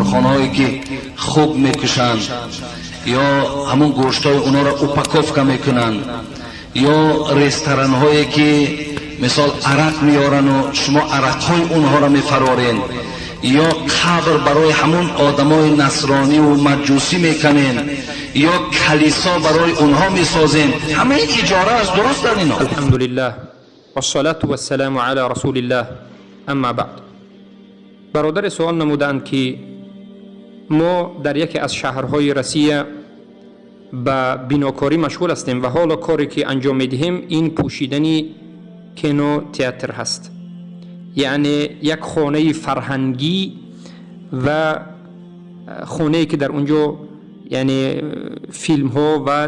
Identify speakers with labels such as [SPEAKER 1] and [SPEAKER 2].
[SPEAKER 1] Корхонаҳое ки хук мекушанд ё ҳамун гӯштҳои онҳоро упаковка мекунанд, ё ресторанҳое ки, мисол, арақ меёрану шумо арақҳои онҳоро мефарорен, ё қабр барои ҳамун одамои насрониву маҷусӣ меканен, ё калисо барои онҳо месозем, ҳамаи иҷора аст. Дуруст дар ино.
[SPEAKER 2] الحمد لله والصلاة والسلام على رسول الله أما بعد. Бародаре суол намуданд, ки мо дар яке аз шаҳрҳои Россия ба бинокорӣ машғул ҳастем ва ҳоло коре ки анҷом медиҳем, ин пӯшидани кинотеатр ҳаст, яъне як хонаи фарҳангӣ ва хонае ки дар он ҷо, яъне, филмҳо ва